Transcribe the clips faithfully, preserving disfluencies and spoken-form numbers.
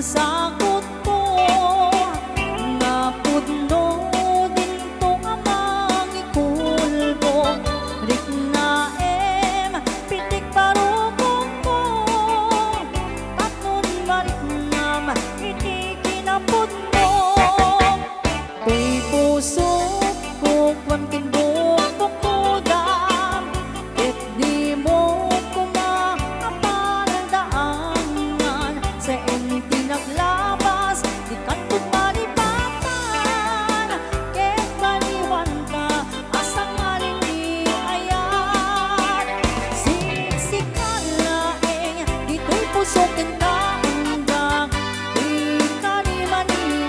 Sakutko nga pudno dinto a mangikulbok. Riknaem, pitik barukongko, tapno mariknam iti kinapudno. Toy pusokko, kuan, ken bukbukkodam, ket dimo koma a panagdaangan. Saan ti naglabas, dikan pud malipatan, ket baliwanta a sangalinliayan. Siksika laeng ditoy pusok ken kaandak, ikari manen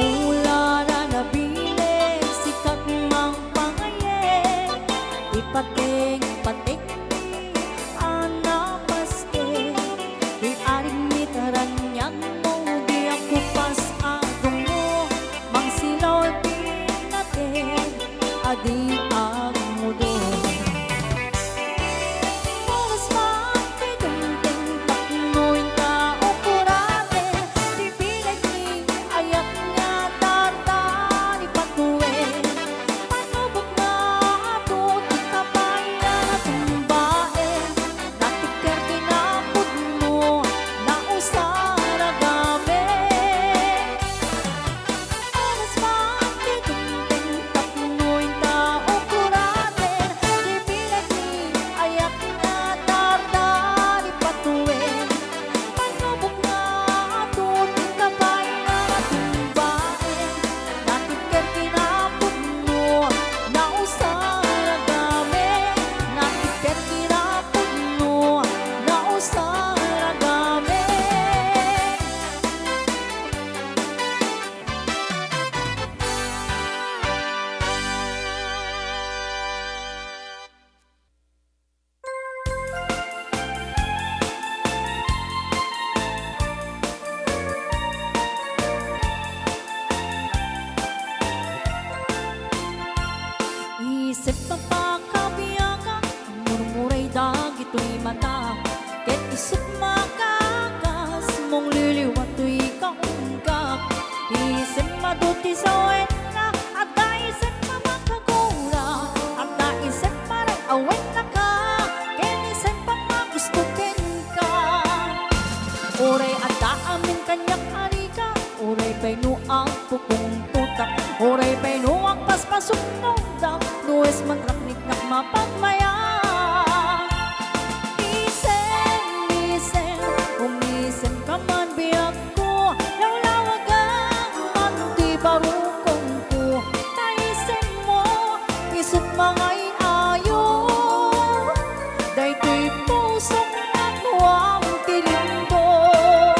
Ulara nabileg, sikat mangpangaye, ipateng-pateng a napaske, ti arimit raniagmo, diak kupas a dungo, mangsilaw ti nated a di agmudo. Oras man ti dumteng tapno inka ukuraten, ti bileg ni ayat nga dardaripatuen. Panubok nga adu ti kabayan a tumbaen, natikker ti napudno, nausar a gamek. Oras man ti dumteng tapno inka ukuraten, ti bileg ni ayat nga dardaripatuen. Panubok nga adu ti kabayan a tumbaen, natikker ti napudno, nausar a gamek. Natikker ti napudno, nausar a gamek. Isip a pakabiagak, murmuray dagitoy mata, ket isip makaagas, mong liliwat toy kaunggak. Isip madu ti sawenna, adda isip a makagura, adda isip a ray-awenna ka, ken isip a magusto kenka. Uray adda amin kaniak a rigat, uray pay no agpupungtotak, uray pay no agpaspasuknongdak, no isip man rakniknak mapagmayat. Isip, isip, umisip ka man biagko, lawlawagak man ti barukongko, ta isipmo, isip mangay-ayo. Daytoy pusok nga kuam ti lindong.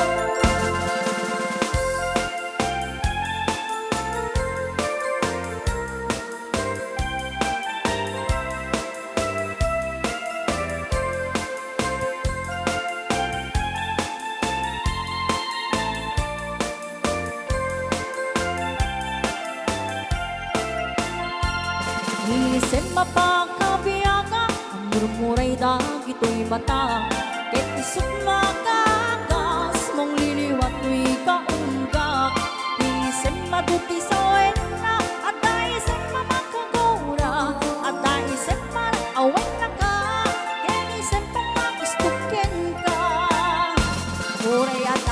Isip a pakabiagak, murmuray dagitoy mata, ket isip makaagas, mong liliwat toy kaunggak. Isip madu ti sawenna, adda isip a makagura, adda isip a ray-awenna ka, ken isip a magusto kenka. Uray adda